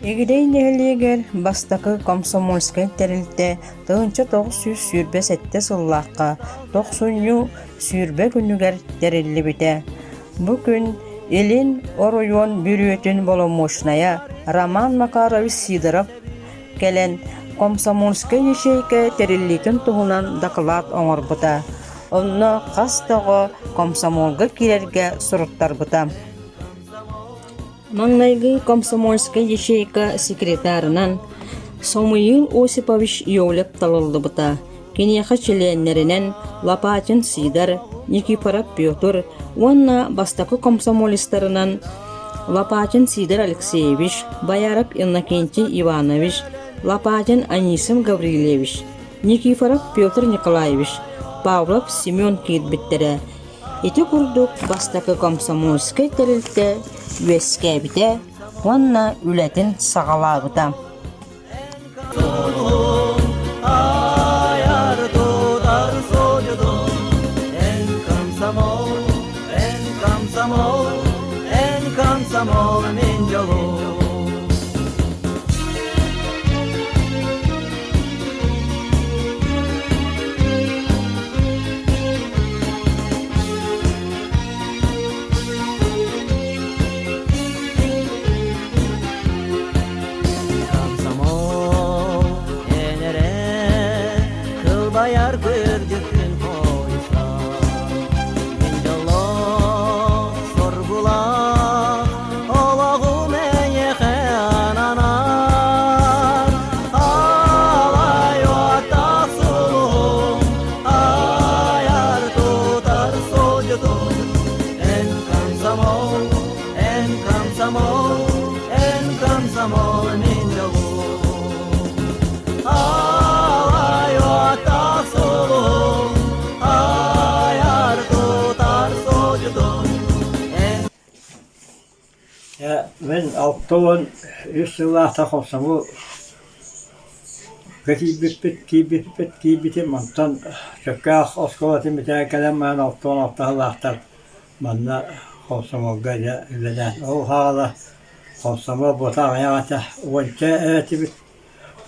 Игидэй нэһилиэгэр бастакы комсомольскай тэрилтэ 1927 сыллаахха тохсунньу 20 күнүгэр тэриллибитэ. Бу күн Илин оройуон бүрүөтүн боломуочунайа Роман Макарович Сидоров кэлэн комсомольскай ячейка тэриллиитин туһунан дакылаат оҥорбута. Онно хас да оҕо комсомолга киирэргэ суруттарбыта. Маҥнайгы комсомольскай ячейка секретарынан Самуил Осипович Иовлев талыллыбыта. Киниэхэ чилиэннэринэн Лопатин Сидор, Никифоров Петр уонна бастакы комсомолецтарынан Лопатин Сидор Алексеевич, Бояров Иннокентий Иванович, Лопатин Анисим Гаврильевич, Никифоров Петр Николаевич, Павлов Семен киирбиттэрэ. Ити курдук бастакы комсомольскай тэрилтэ үөскээбитэ уонна үлэтин саҕалаабыта. Комсомол эн эрэ кылбайар күрдьүккүн хойса Мин дьоллоох соргулаах олоҕум эйиэхэ ананар Алай уоттаах сулуһум айар тутар суолдьутум Эн комсомол, эн комсомол, эн комсомол мин дьолум Алай уоттаах сулуһум айар тутар суолдьутум Эн Мин 63 сыллаахта хомсомуолга киирбиппит, киирбиппит, киирбитим. Онтон Чөккөөх оскуолатын бүтэрэн кэлэн баран 66 сыллаахтар манна хомсомуолга дьэ үлэлээн. Ол саҕана хомсомуол буота аҕыйах этэ, уонча этибит.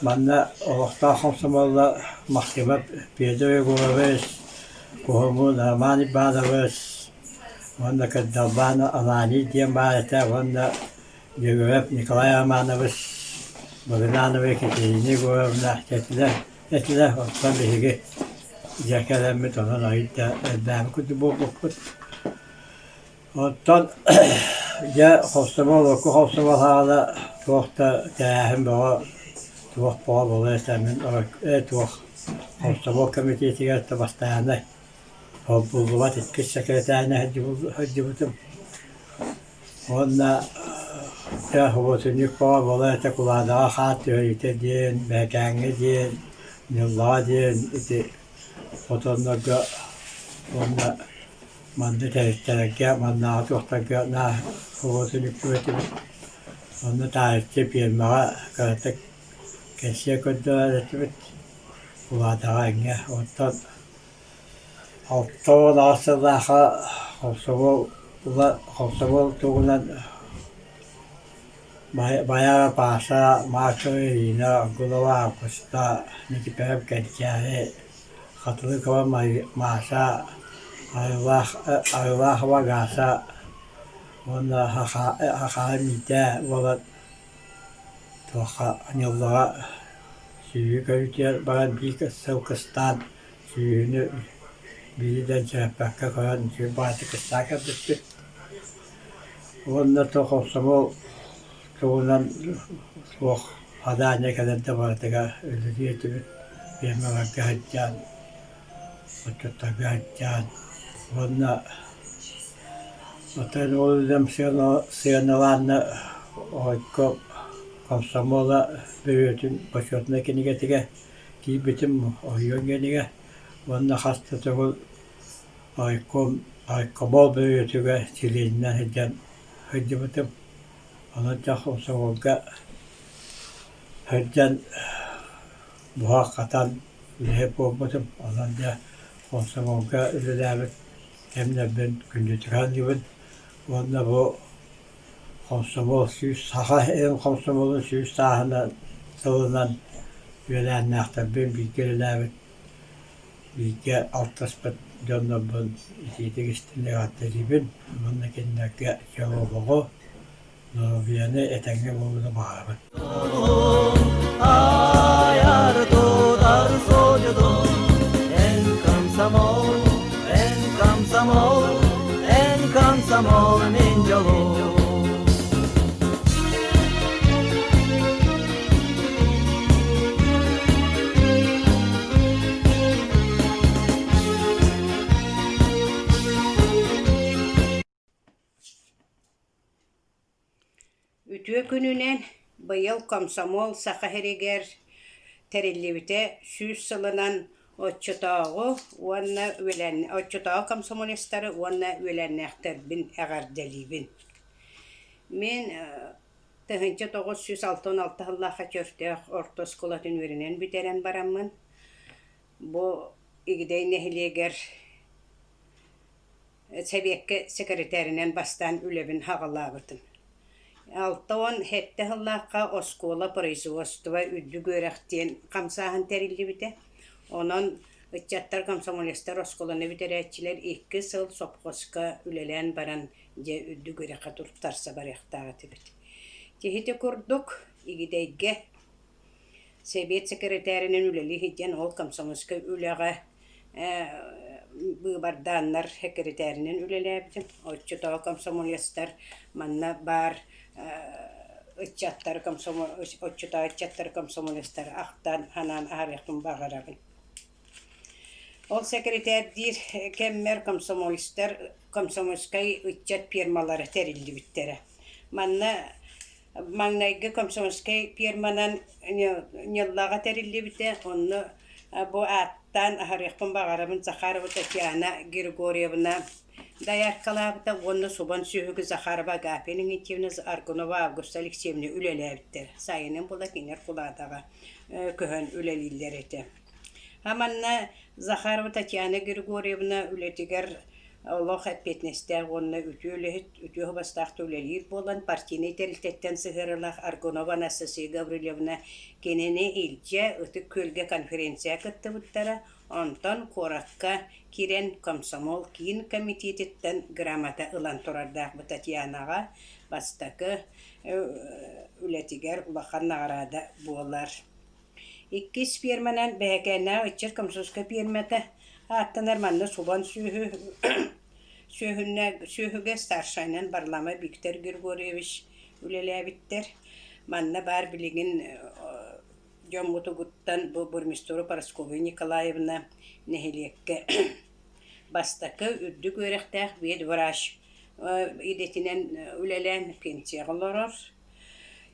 Манна олохтоох хомсомуоллар Максимов Петр Егорович, Куһумун Роман Иванович уонна Кырдалбаан Ананий диэн баар этэ уонна Дьөгүөрэп Николай Романович, Багынанова Екатерина Егоровна этилэр, этилэр. Оттон биһиги дьэ кэлэммит онон айыт да элбээбит курдук буолбуппут. Оттон дьэ хомсомуол, урукку хомсомуол саҕана туох да тэрээһин бөҕө, туох бөҕө буолуо этэ. Мин туох хомсомуол кэмитиэтигэр да бастайааннай холбууллубат иккис сэкирэтээринэн сылдьыбытым. Уонна дьэ субуотунньук бөҕө буолар этэ Кулаадаҕа хаар түһэриитэ диэн, Бэкээҥҥэ диэн, Ньыллаҕа диэн ити хотоннорго уонна Манна тэрилтэлэргэ, маннааҕы туохтарга наар оҕотун үктүбэтибит. Онно таарыччы пиэрмэҕэ кыратык кэнсиэр көрдөрөр этибит. Улаатаҕа эҥҥэ. Оттон 68 сыллаахха хомсомуол ыла хомсомуол туһунан Байаара Паша, Маркова Ирина, Аргунова Августа, Никифоров Кэнчээри Хатылыкова Маша, Арылаахова Гаса уонна Хахаара Миитээ буолан туохха Ньыллаҕа сүөһү көрүүтүгэр баран биир сыл кыстаан сүөһүнү биири да дьарыппакка көрөн үчүгэй баҕайытык кыстаан кэлбиппит. Уонна туох хомсомуол туһунан суох Адаанньа кэлэн да барытыгар үлэлиир этибит, фермаларга сылдьан, отчуттарга сылдьан уонна оттон ол үлэм сыаналаанна ойко комсомола бөрүөтүн бочуотунай кинигэтигэр киирбитим оройуон гиэнигэр уонна хас да төгүл райком райкомол бөрүөтүгэр чилиэнинэн сылдьан сылдьыбытым. Онон дьэ хомсомуолга сылдьан буһан-хатан үлэһит буолбутум. Онон дьэ хомсомуолга үлэлээбит кэмнэрбин күндүтүк саныыбын. Уонна бу Хомсомуол сүүс саха эн хомсомуолун сүүс сааһынан сылынан үөлээннээхтэрбин бииргэ үлэлээбит, бииргэ алтыспыт дьоннорбун итиитик истиҥник эҕэрдэлиибин уонна кинилэргэ чөл олоҕу, доруобуйаны этэҥҥэ буолууну баҕарабын. Айар тутар содьудун эн комсомол, эн комсомол, эн комсомол мин дьолум. Үтүө күнүнэн быйыл комсомол Саха сиригэр тэриллибитэ 100 сылынан оччотооҕу уонна үөлэн оччотооҕу комсомолецтары уонна үөлээннээхтэрбин эҕэрдэлиибин. Мин 1966 сыллаахха Чөртөөх орто оскуолатын үөрэнэн бүтэрэн бараммын, бу Игидэй нэһилиэгэр Сэбиэккэ сэкирэтээринэн бастаан үлэбин саҕалаабытым. 67 сыллаахха оскуола производство үрдүк үөрэх диэн хамсааһын тэриллибитэ. Онон ыччаттар комсомолецтар оскуоланы бүтэрээччилэр икки сыл сопхуоска үлэлээн баран дьэ үрдүк үөрэххэ туттарса барыахтаах этибит. Киһити курдук Игидэйгэ Сэбиэт сэкирэтээринэн үлэлии сылдьан ол комсомольскай үлэҕэ быыбардааннар сэкирэтээринэн үлэлээбитим. Оччотооҕу комсомолецтар манна баар ыччаттары комсомол оччотооҕу ыччаттары комсомолецтары ахтан санаан аһарыахпын баҕарабын. Ол сэкирэтээрдиир кэммэр комсомолецтар комсомольскай ыччат пиэрмалара тэриллибиттэрэ. Манна Маҥнайгы комсомольскай пиэрманан Ньыллаҕа тэриллибитэ, онно бу ааттаан аһарыахпын баҕарабын Захарова Татьяна Григорьевна дояркалаабыта уонна субан сүөһүгү Захарова Агафья Иннокентьевна, Аргунова Августа Алексеевна үлэлээбиттэр. Сайынын була кинилэр Кулаадаҕа көһөн үлэлииллэр этэ. А манна Захарова Татьяна Григорьевна үлэтигэр олох эппиэтинэстээх уонна үтүө үлэһит, үтүө убастаахтык үлэлиир буолан, партийнай тэрилтэттэн сыһыарыылаах Аргунова Анастасия Гаврильевна кинини илдьэ Ытык Күөлгэ конференция кыттыбыттара, онтон куоракка киирэн комсомол киин комитетиттэн грамота ылан турардаахпыт Татьянаҕа бастакы үлэтигэр улахан наҕараада буолар. Иккис пиэрмэнэн Бэһэкээннээх ыччат комсомольскай пиэрмэтэ ааттанар манна субан сүөһү сүөһүнэ сүөһүгэ старшайынан Варламов Виктор Григорьевич үлэлээбиттэр. Манна баар билигин дьоммутугуттан бу Бурмистрова Парасковья Николаевна нэһилиэккэ бастакы үрдүк үөрэхтээх ветврач идэтинэн үлэлээн пенсияҕа олорор.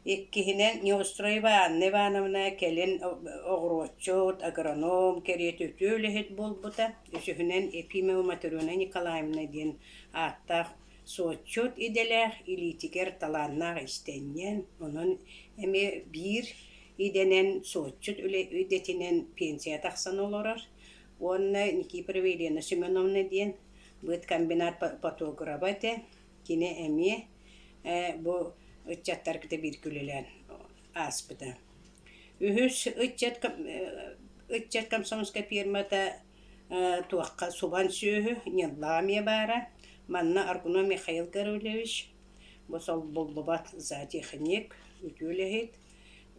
Иккиһинэн, Неустроева Анна Ивановна кэлин оҕуруотчут, агроном кэриэтэ үтүө үлэһит буолбута. Үсүһүнэн, Ефимова Матрена Николаевна диэн ааттаах суотчут идэлээх, илиитигэр талааннаах иистэнньэн, онон эмиэ биир идэнэн суотчут үлэ идэтинэн пенсия тахсан олорор. Уонна Никифорова Елена Семеновна диэн быткомбинат фотограба этэ. Кини эмиэ бу ыччаттар кытта бииргэ үлэлээн ааспыта. Үһүс ыччат ыччат комсомольскай пиэрмэтэ туохха субан сүөһү Ньыллаҕа эмиэ баара. Манна Аргунов Михаил Гаврильевич бу солбуллубат зоотехник, үтүө үлэһит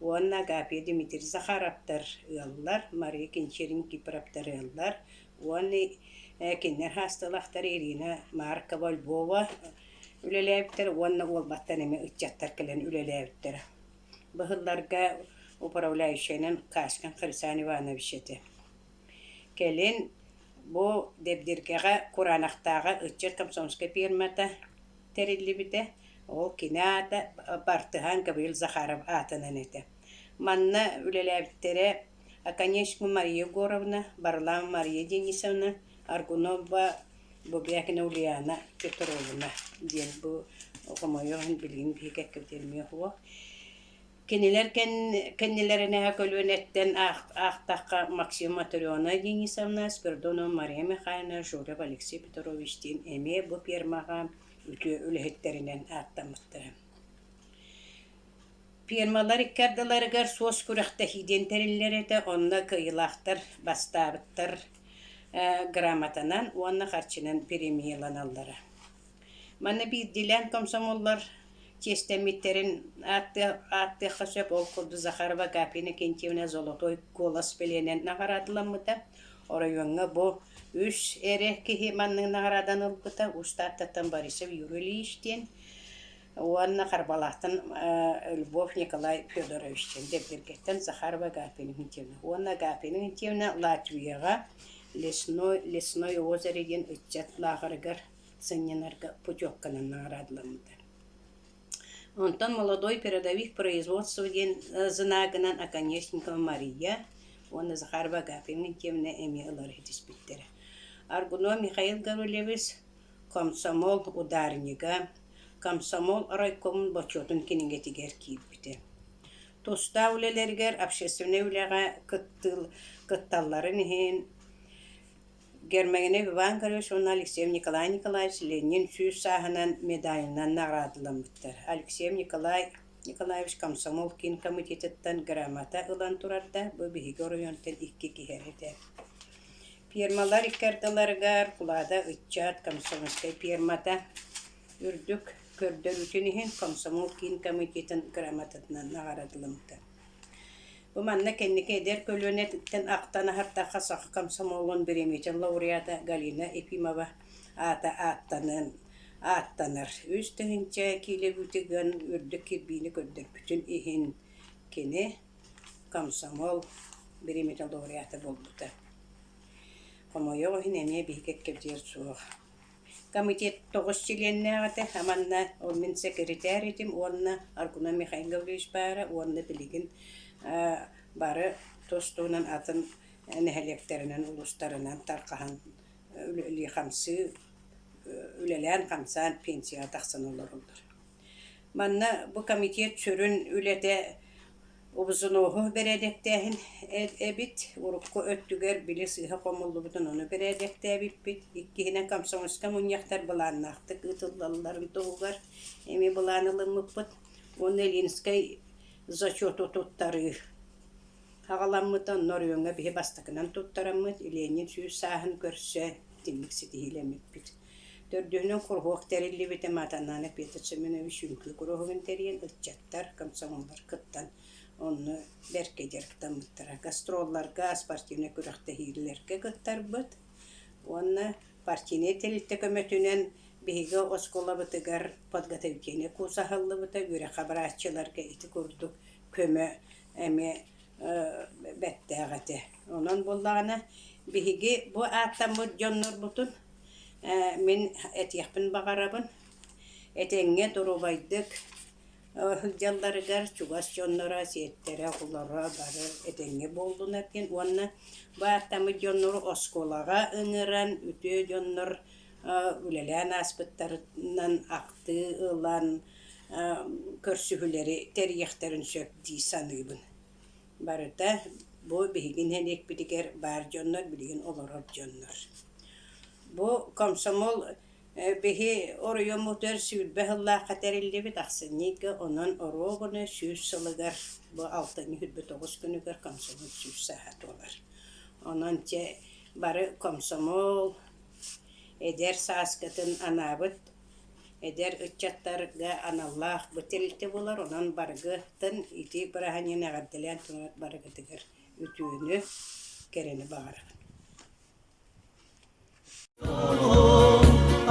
уонна Агафья Дмитрий Захаровтар ыаллар, Мария Кинчерин Кипроптар ыаллар уонна кинилэр хаастыылаахтар Ирина Маркова Львова үлэлээбиттэр уонна Уолбаттан эмиэ ыччаттар кэлэн үлэлээбиттэрэ. Быһылларга управляющайынан Кашкин Хрисан Иванович этэ. Кэлин бу Дэбдиргэҕэ Кураанахтааҕы ыччат комсомольскай пиэрмэтэ тэриллибитэ. Ол кини аата Бартыһаан Гаврил Захаров аатынан этэ. Манна үлэлээбиттэрэ Оконешникова Мария Егоровна, Варлам Мария Денисовна, Аргунова Бубякина Ульяна Петровна диэн бу хомойуох иһин билигин биһиги кэккэбит эмиэ суох. Кинилэр кэннилэринээҕи көлүөнэттэн аахтахха Максим Матрена Денисовна, Спиридонова Мария Михайловна, Журов Алексей Петрович диэн эмиэ бу пиэрмэҕэ үтүө үлэһиттэринэн ааттаммыттара. Фирмалар икки ардыларыгар суос күрэхтэһии диэн тэриллэр этэ, онно кыайыылаахтар бастаабыттар грамотанан уонна харчынан премияланаллара. Манна биирдиилээн комсомоллар чиэстэммиттэрин ааттыахха сөп, ол курдук Захарова Агапья Иннокентьевна «Золотой голос» бэлиэнэн наҕараадаламмыта. Оройуоҥҥа бу үс эрэ киһи маннык наҕарааданы ылбыта: Уус-Тааттаттан Борисов Юрий Ильич диэн уонна Харбалаахтан Львов Николай Федорович диэн Дэбдиргэттэн Захарова Агапья Иннокентьевна уонна Агапья Иннокентьевна Латвияҕа Лесной, Лесной озеро диэн ыччат лааҕырыгар сынньанарга путевканан наҕараадаламмыта. Онтон «Молодой передовик производства» диэн знагынан Оконешникова Мария уонна Захарова Агапья Иннокентьевна эмиэ ылары ситиспиттэрэ. Аргунов Михаил Гаврильевич комсомол ударнига, комсомол райкомун бочуотун кинигэтигэр киирбитэ. Тустаах үлэлэригэр общественнай үлэҕэ кытталларын иһин Гермогенов Иван Гаврилович уонна Алексеев Николай Николаевич Ленин сүүс сааһынан медалынан наҕараадаламмыттар. Алексеев Николай Николаевич комсомол киин комитетыттан грамота ылан турарда, бу биһиги оройуонтан икки киһи этэ. Фермалар икки ардыларыгар Кулаада ыччат комсомольскай фермата үрдүк көрдөрүүтүн иһин комсомол киин комитетын грамотатынан наҕараадаланта. Бу манна кэнники эдэр көлүөнэттэн ахтан аһардахха саха комсомолун бириэмийэтин лауреата Галина Ефимова аата ааттаныан ааттанар. 3000 киилэ үүтүгэн үрдүк кирбиини көрдөрбүтүн иһин кини комсомол бириэмийэтин лауреата буолбута. Хомойуох иһин эмиэ биһиги эккирдиэр суох. Комитет тоҕус чилиэннээх этэ, манна ол мин сэкиритээр этим уонна Аргунов Михаил Гаврильевич баара уонна билигин бары тус-туһунан атын нэһилиэктэринэн, улуустарынан тарҕаһан үлэлии-хамсыы, үлэлээн-хамсаан пенсияҕа тахсан олороллор. Манна бу комитет сүрүн үлэтэ Обзонуоһу бэрээдэктээһин эбит, урукку өттүгэр били сыыһа хомуллубутун ону бэрээдэктээбиппит. Иккиһинэн комсомольскай мунньахтар былааннаахтык ыытыллалларын туһугар эмиэ былаан ылыммыппыт. Уонна Ленинскэй зачету туттарыы аҕаламмыта, онно оройуоҥҥа биһи бастакынан туттараммыт Ленин сүүс сааһын көрсө итинник ситиһиилэммиппит. Төрдүһүнэн куруһуок тэриллибитэ Матанана Петр Семенович үҥкүү куруһугун тэрийэн ыччаттар, комсомоллар кыттан онно бэркэ дьарыктаммыттара. Гастролларга, спортивнай күрэхтэһиилэргэ кыттарбыт уонна партийнай тэрилтэ көмөтүнэн биһиги оскуолабытыгар подготовительнай курс аһыллыбыта, үөрэххэ барааччыларга ити курдук көмө эмиэ бэртээх этэ. Онон буоллаҕына биһиги бу ааттаммыт дьоннорбутун Мин этиэхпин баҕарабын, этэҥҥэ доруобайдык сылдьалларыгар чугас дьонноро, сиэттэрэ, оҕолоро бары этэҥҥэ буоллунар диэн уонна бу ааттаммыт дьоннору оскуолаҕа ыҥыран үтүө дьоннор үлэлээн ааспыттарынан ахтыы ылан көрсүһүүлэри тэрийиэхтэрин сөп дии саныыбын. Барыта бу биһиги нэһилиэкпитигэр баар дьоннор, билигин олорор дьоннор. Бу комсомол биһи оройуоммутугар 20 сыллаахха тэриллибит ахсынньыга, онон оруобуна 100 сылыгар бу алтынньы 29 күнүгэр комсомол 100 сааһа туолар. Онон чэ бары комсомол эдэр сааскытын анаабыт Эдэр ыччаттарга аналлаах бу тэрилтэ буолар, онон барыгытын ити бырааһынньыгын эҕэрдэлээн туран барыгытыгар үтүөнү, кэрэни баҕарабын.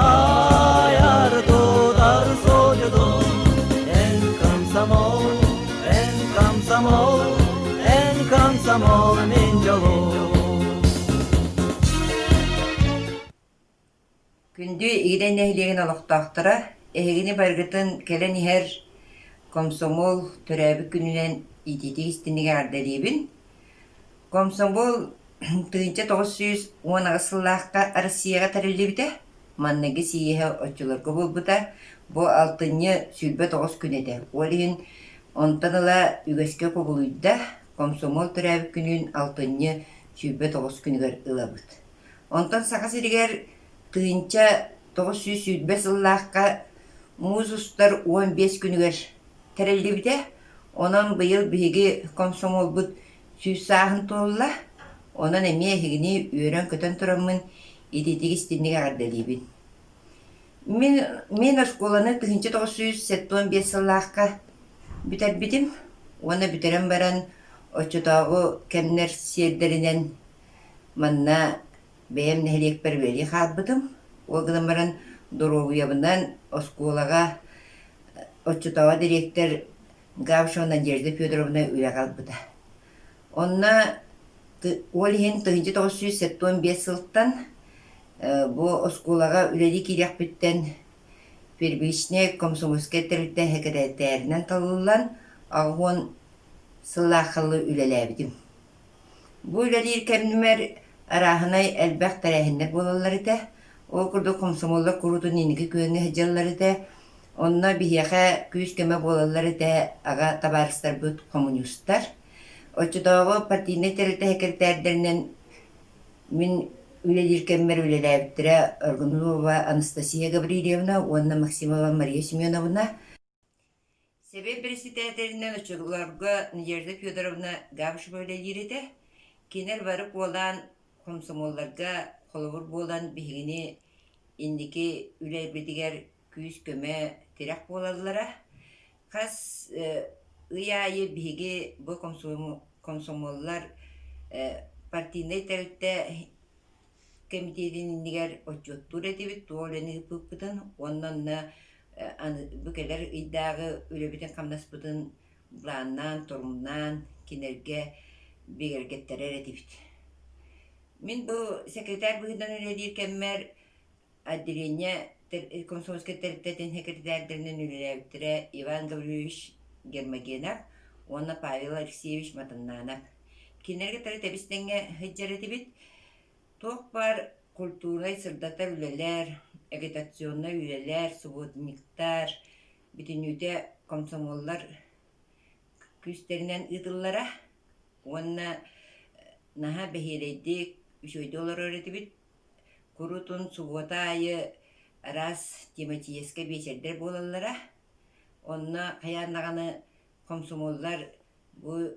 Айар тутар содьудун эн комсомол, эн комсомол, эн комсомол мин дьолум. Күндү Игидэй нэһилиэгин олохтоохторо, эһигини барыгытын кэлэн иһэр комсомол төрөөбүт күнүнэн итиитик истиҥник эҕэрдэлиибин. Комсомол 1918 сыллаахха Россияҕа тэриллибитэ. Манныгы сийиэһэ оччолорго буолбута. Бу алтынньы 29 күн этэ. Ол иһин онтон ыла үгэскэ кубулуйда. Комсомол төрөөбүт күнүн алтынньы 29 күнүгэр ылабыт. Онтон Саха сиригэр 1920 сыллаахха муус устар 15 күнүгэр тэриллибитэ. Онон быйыл биһиги комсомолбут 100 сааһын туолла. Онон эмиэ эһигини үөрэн-көтөн тураммын итиитик истинник эҕэрдэлиибин. Мин, мин оскуоланы 1975 сыллаахха бүтэрбитим уонна бүтэрэн баран оччотооҕу кэмнэр сиэрдэринэн манна бэйэм нэһилиэкпэр үлэлии хаалбытым. Ол гынан баран доруобуйабынан оскуолаҕа оччотооҕу дириэктэр Габышева Надежда Федоровна үлэҕэ ылбыта. Онно ол иһин 1975 сылтан бу оскуолаҕа үлэлии киириэхпиттэн первичнэй комсомольскай тэрилтэ сэкирэтээринэн талыллан 80 сыллааххалыы үлэлээбитим. Бу үлэлиир кэммэр арааһынай элбэх тэрээһиннэр буолаллар этэ. Ол курдук хомсомуоллар куруутун инники күөҥҥэ сылдьаллар этэ. Онно биһиэхэ күүс-көмө буолаллар этэ аҕа табаарыстарбыт хомуньуустар. Оччотооҕу партийнай тэрилтэ сэкирэтээрдэринэн мин үлэлиир кэммэр үлэлээбиттэрэ Аргунова Анастасия Гаврильевна уонна Максимова Мария Семеновна. Сэбиэт бэрэссэдээтэлинэн оччолорго Надежда Федоровна Габышева үлэлиир этэ. Кинилэр бары куолаан хомсомуолларга холобур буолан биһигини инники үлэбитигэр күүс-көмө, тирэх буолаллара. Хас ый аайы биһиги бу комсомоллар партийнай тэрилтэ кэмитиэтин иннигэр отчуоттуур этибит, туох үлэни ыыппыппытын уонна онно бу кэлэр ыйдааҕы үлэбитин-хамнаспытын былааннаан, торумнаан кинилэргэ бигэргэттэрэр этибит. Мин бу секретарь быһыытынан үлэлиир кэммэр отделение комсомольскай тэрилтэтин секретарьдарынан үлэлээбиттэрэ Иван Гаврильевич Гермогенов уонна Павел Алексеевич Матаннанов. Кинилэргэ кытары тэбис-тэҥҥэ сылдьар этибит. Туох баар культурнай сырдатар үлэлэр, агитационнай үлэлэр, субботниктар бүтүннүүтэ комсомоллар күүстэринэн ыытыллара уонна наһаа бэһиэлэйдик, үчүгэйдик олорор этибит. Куруутун субуота аайы араас тематическай биэчэрдэр буолаллара. Онно хайаан даҕаны комсомоллар бу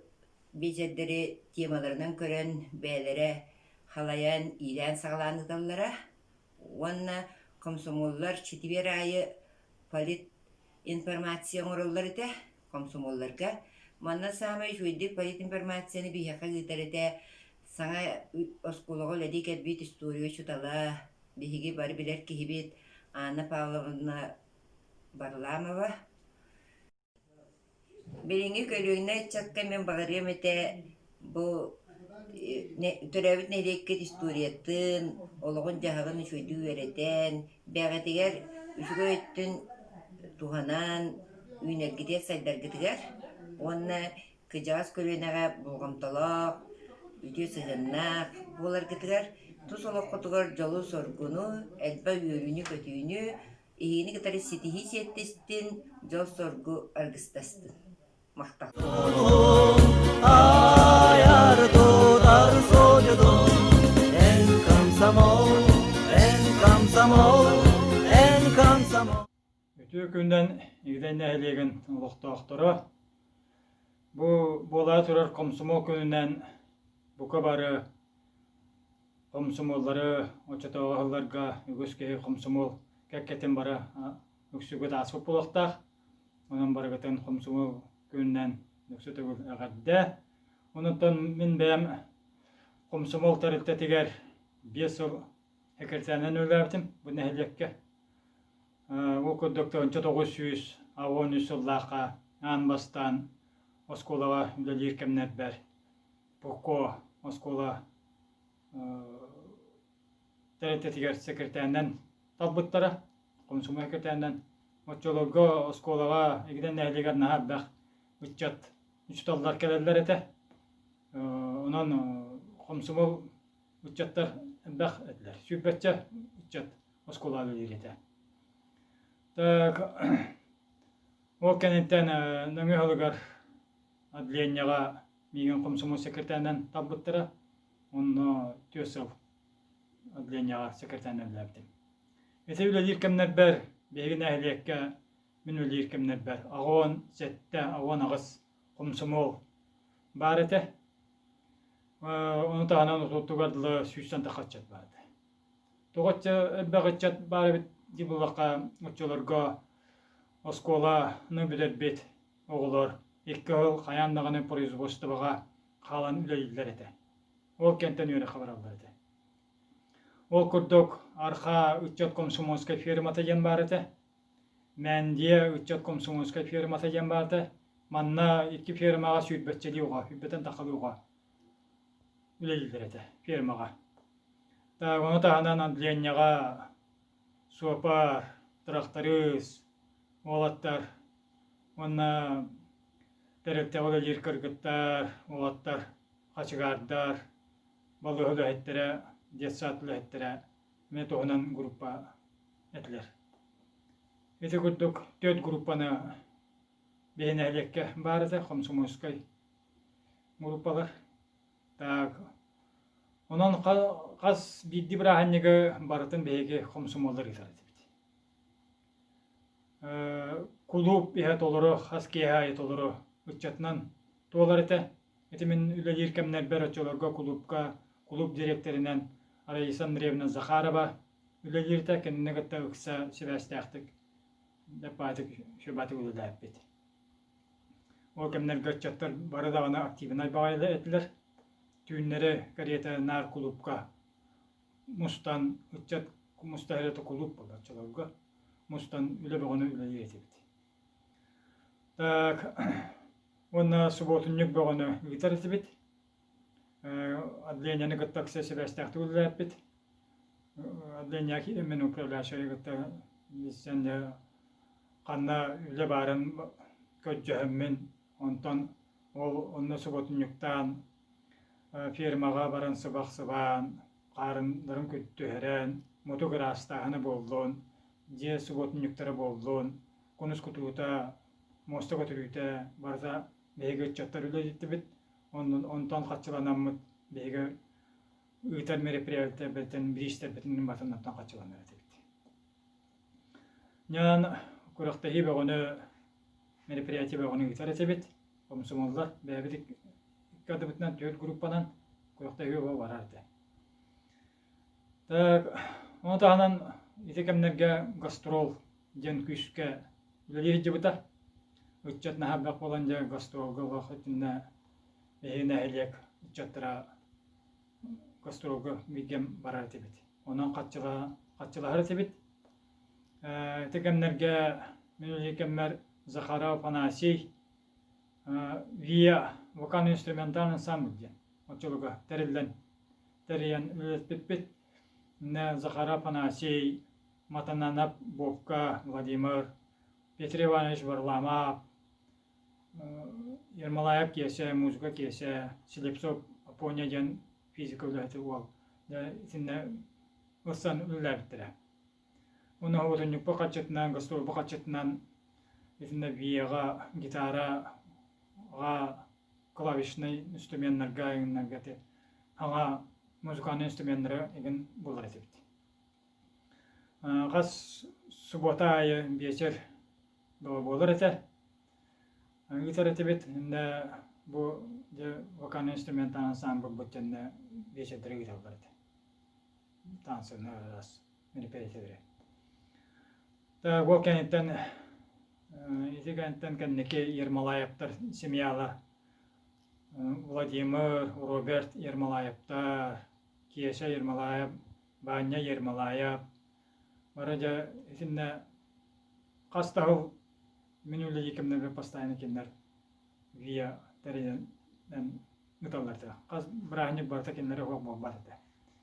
биэчэрдэри темаларынан көрөн бэйэлэрэ халайан, иилээн-саҕалаан ыыталлара уонна комсомоллар четверг аайы политинформация оҥороллор этэ комсомолларга. Манна саамай үчүгэйдик политинформацияны биһиэхэ ыытар этэ саҥа оскуолаҕа үлэлии кэлбит история учуутала, биһиги бары билэр киһибит Анна Павловна Варламова. Билиҥҥи көлүөнэ ыччакка мин баҕарыам этэ бу төрөөбүт нэһилиэккит историятын, олоҕун-дьаһаҕын үчүгэйдик үөрэтэн, бэйэҕитигэр үчүгэй өттүн туһанан үүнэргитигэр-сайдаргытыгар уонна кырдьаҕас көлүөнэҕэ болҕомтолоох, үтүө сыһыаннаах буоларгытыгар, тус олоххутугар дьолу-соргуну, элбэх үөрүүнү-көтүүнү, Эһигини кытары ситиһии сиэттистин, дьол-соргу аргыстастын. Махтал. Айар тутар содьудун эн комсомол, эн комсомол, эн комсомол. Үтүө күнүнэн Игидэй нэһилиэгин олохтоохторо бу буола турар комсомол күнүнэн бука бары Хомсомуоллары оччотооҕу сылларга үгүс киһи хомсомуол кэккэтин бары үксүгүт ааспыт буолуохтаах. Онон барыгытын хомсомуол күнүнэн үксү төгүл эҕэрдэ. Онтон мин бэйэм хомсомуол тэрилтэтигэр 5 сыл секретарынан үлэлээбитим бу нэһилиэккэ. Ол курдук 1983 сыллаахха аан бастаан оскуолаҕа үлэлиир кэмнэрбэр Пухко оскуола тэрилтэтигэр сэкиртээннэн талбыттара, хомсомуол сэкиртээннэн. Оччолорго оскуолаҕа Игидэн нэһилиэгэр наһаа элбэх ыччат учууталлар кэлэллэр этэ. Онон хомсомуол ыччаттар элбэх этилэр. Сүүрбэччэ ыччат оскуолаҕа үлэлиир этэ. Так, ол кэнниттэн нөҥүө сылыгар отделениеҕа миигин комсомол секретарынан талбыттара. Онно түөрт сыл отделениеҕа секретарынан үлэлээбитим. Ити үлэлиир кэмнэрбэр биһиги нэһилиэккэ мин үлэлиир кэмнэрбэр 87, 88 хомсомуол баар этэ. Ону таһынан отуттугар дылы сүүстэн тахса ыччат баар этэ. Тоҕо оччо элбэх ыччат баар эбит дии буоллахха, оччолорго оскуоланы бүтэрбит оҕолор икки сыл хайаан даҕаны производствоҕа хаалан үлэлииллэр этэ. Ол кэнтэн үөрэххэ бараллар этэ. Ол курдук Архаа ыччат комсомольскай фермата диэн баар этэ. Мээндийэ ыччат комсомольскай фермата диэн баар этэ. Манна икки фермаҕа сүүрбэччэлии оҕо, сүүрбэтэн тахалыы оҕо үлэлииллэр этэ фермаҕа. Так, ону таһынан отделениеҕа суопар, тырахтарыыс, уолаттар уонна тэрилтэҕэ үлэлиир кыргыттар, уолаттар, хачыгаардар, балыыһа үлэһиттэрэ, детсад үлэһиттэрэ эмиэ туһунан группа этилэр. Ити курдук түөрт группаны биһи нэһилиэккэ баар этэ, комсомольскай группалар. Так, онон хас биирдии бырааһынньыгы барытын биһиги хомсомуоллар ыытар этибит. Кулууп иһэ толору, хас киэһэ аайы толору ыччатынан туолар этэ. Ити мин үлэлиир кэмнэрбэр оччолорго кулуупка кулууп дириэктэринэн Раиса Андреевна Захарова үлэлиир этэ, кинини кытта ыкса сибээстээхтик лаппаатык сүбаатык үлэлээппит. Ол кэмнэргэ ыччаттар бары даҕаны активнай баҕайы этилэр. Түүннэри кэриэтэ наар кулуупка мустан, ыччат муста эрэ кулууп буолар оччолорго мустан үлэ бөҕөнү үлэлиир этибит. Так, уонна субуотунньук бөҕөнү ыытар этибит. Отделениены кытта ыкса сибээстээхтик үлэлээппит. Отделение мин управляющайы кытта билсэн ханна үлэ баарын көрдөһөммүн, онтон ол онно субуотунньуктаан фермаҕа баран сыбах сыбаан, хаарыннарын түһэрэн, мутук ыраастааһына буоллун, дьиэ субуотунньуктара буоллун, кунус кутуута, муоста көтүрүүтэ барыта биһиги ыччаттар үлэлиттибит. Онтон хаччыланаммыт биһиги ыытар мероприятиебытын, бириистэрбитин батыннартан хаччыланар этибит. Ньаан күрэхтэһии бөҕөнү, мероприятие бөҕөнү ыытар этибит. Комсомоллар бэйэбит икки ардыбытынан түөрт группанан күрэхтэһии бөҕө барар этэ. Так, ону таһынан ити кэмнэргэ гастрол диэн күүскэ үлэлии сылдьыбыта. Ыччат наһаа элбэх буолан дьэ гастролга олох итиннэ биһиги нэһилиэк ыччаттара гастролга бииргэм барар этибит. Онон хаччылаһар этибит. Ити кэмнэргэ мин үлэлиир кэммэр Захаров Афанасий ВИА вокально-инструментальный ансамбль диэн оччолорго тэриллэн тэрийэн үлэлэппиппит. Иннэ Захаров Афанасий, Матананов Бобка Владимир, Петр Иванович Варламов, Ермолаев Киэсэ, музыка Киэсэ, Слепцов Апоня диэн физика үлэһитэ уол итиннэ ылсан үлэлээбиттэрэ. Уонна уотунньукпа хаччытынан, гастролба хаччытынан итиннэ ВИА-ҕа, гитараҕа, клавишнай инструменнарга игиннэргэ ити хаҥа музыкальнай инструменнары игин булар этибит. Хас суббота аайы биэчэр буолар этэ. Ыытар этибит. Иннэ бу дьэ вокальный инструмент ансамблбыт дьэннэ биэчэрдэри ыыталлар этэ. Танцыны араас мероприятиелэри. Так, ол кэнниттэн ити кэнниттэн кэнники Ермолаевтар семьяла Владимир, Роберт Ермолаевтар, Кеша Ермолаев, Баанньа Ермолаев бары дьэ итиннэ хас да сыл мин үлэлии кэмнэрбэр постоянно кинилэр ВИА тэрийэн ыыталлар этэ. Хас бырааһынньык барыта кинилэри суох буолбат этэ.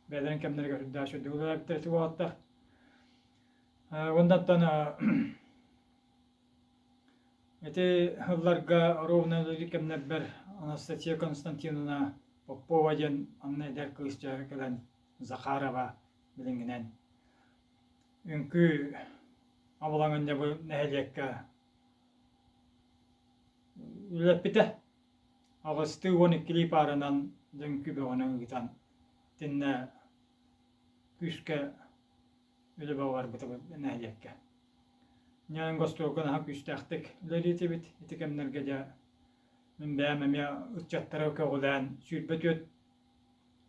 Бэйэлэрин кэмнэригэр үрдээх сүрдүк үлэлээбиттэр ити уолаттар. Уоннаттан ити сылларга ровно үлэлиир кэмнэрбэр Анастасия Константиновна Попова диэн анна эдэр кыыс кэлэн Захарова билиҥҥинэн үҥкүү абылаҥын дьэ бу нэһилиэккэ үлэлэппитэ. Аҕыстыы уон иккилии пааранан дьэ үҥкүү бөҕөнү ыытан итиннэ күүскэ үлэ бөҕө барбыта нэһилиэккэ. Ньээҥ гостуолга наһаа күүстээхтик үлэлиитибит. Ити кэмнэргэ дьэ. Мин бэйэм эмиэ ыччаттары көҕүлээн 24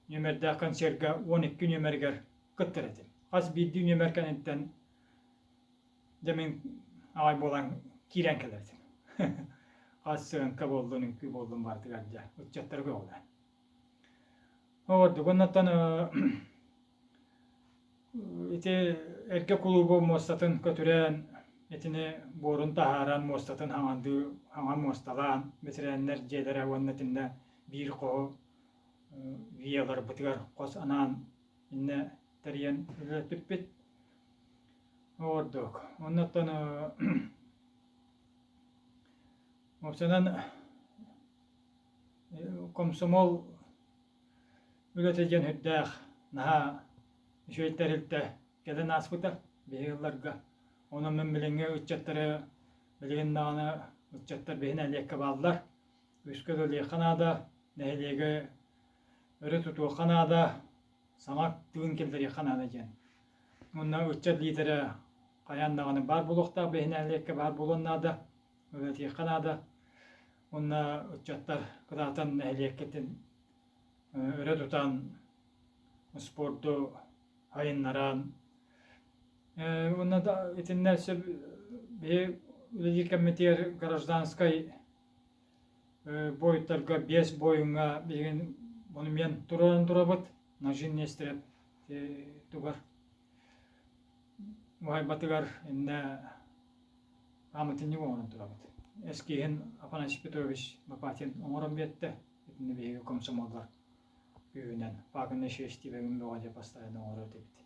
нүөмэрдээх концерга 12 нүөмэригэр кыттар этим. Хас биирдии нүөмэр кэнниттэн дьэ мин аҕай буолан киирэн кэлэр этим. Хас сыаҥка буоллун, үҥкүү буоллун барытыгар дьэ ыччаттары көҕүлээн. Ордук оннуттан ити эргэ кулуубу муостатын көтүрэн, итини буорун таһааран, муостатын хаҥардыы хаҥа муосталаан, бэтэрээннэр дьиэлэрэ уонна итиннэ биир хоһу ВИА-ларбытыгар хос анаан иннэ тэрийэн үлэлэппиппит. Ордук. Оннуттан уопсайынан комсомол үлэтэ диэн сүрдээх наһаа үчүгэй тэрилтэ кэлэн ааспыта биһиги ыалларга. Онон мин билиҥҥи ыччаттары билигин даҕаны ыччаттар биһи нэһилиэккэ бааллар. Үскэ үлэлиэххэ наада, нэһилиэги өрө тутуохха наада, саҥа тыын киллэриэххэ наада диэн. Уонна ыччат лиидэрэ хайаан даҕаны баар буолуохтаах биһи нэһилиэккэ баар буолуон наада, үлэлэтиэххэ наада. Уонна ыччаттар кытаатан нэһилиэккитин өрө тутан спорду айыннаран уонна да итиннэ сөп биһи үлэлиир кэммитигэр гражданскай буойуттарга биэс буойуҥҥа билигин монумент туруоран турабыт Нажин Нестерев тугар уһайбатыгар иннэ пааматынньык оҥорон турабыт. Эскиһин Афанасий Петрович Лопатин оҥорон биэрдэ. Итиннэ биһиги комсомоллар күүһүнэн паганы шестибэгин бөҕө дьэ постоянно оҥорор этибит.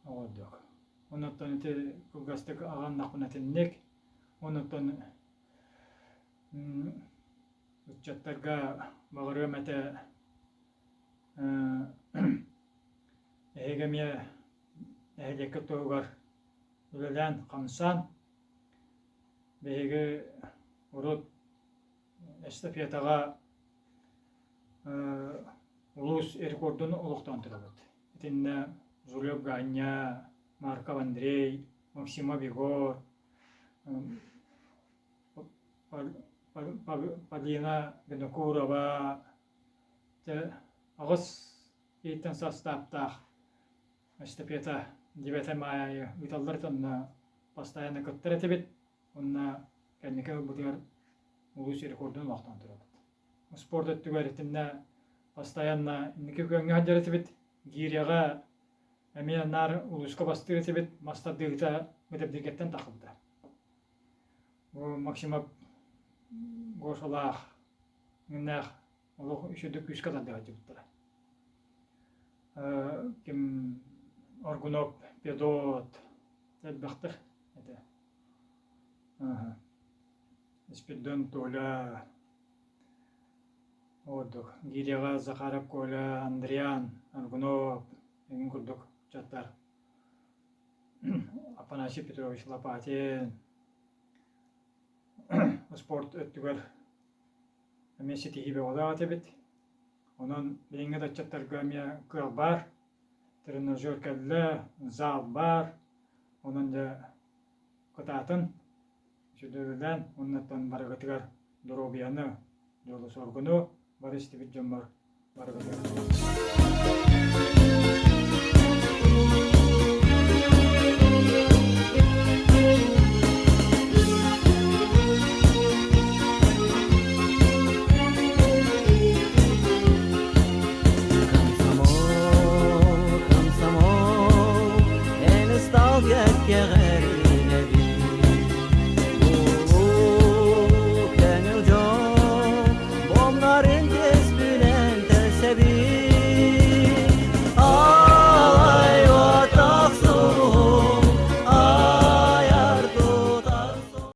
Оҕордук. Оннуттан ити кылгастык аҕаннахпына итинник. Оннуттан ыччаттарга баҕарыам этэ эһиги эмиэ нэһилиэккэ туһугар үлэлээн-хамсаан биһиги урут эстафетаҕа улуус рекордун олохтоон турабыт. Итиннэ Жулев Ганя, Марков Андрей, Максимов Егор, Полина Винокурова, аҕыс иһиттэн састааптаах эстафета 9 маайы ыыталлар онно постоянно кыттар этибит уонна кэнники ылбытыгар улуус рекордун олохтоон турабыт. Спорт өттүгэр итиннэ постоянно инники күөҥҥэ сылдьар этибит. Гииряҕа эмиэ наар улууска бастыыр этибит, мас тардыыта Бэдэрдиргэттэн тахсыбыта. Бу Максимов Гошалаах, Миннээх олох үчүгэй күүскэ тардыһа сылдьыбыттара. Ким Аргунов, Педот элбэхтэр этэ. Спирдон Толя ордук Гиряҕа Захаров Коля, Андриан, Аргунов эҥин курдук ыччаттар Афанасий Петрович Лопатин спорт өттүгэр эмиэ ситиһии бөҕөлөөх этибит. Онон билиҥҥи да ыччаттарга эмиэ кыах баар, тренажер кэллэ, зал баар, онон дьэ кытаатын, сүдүрүлээн уоннаттан барыгытыгар доруобуйаны, дьолу-соргуну бары истибит дьоммор барыгытыгар. Комсомол, комсомол, эн ыстал кэккэҕэ.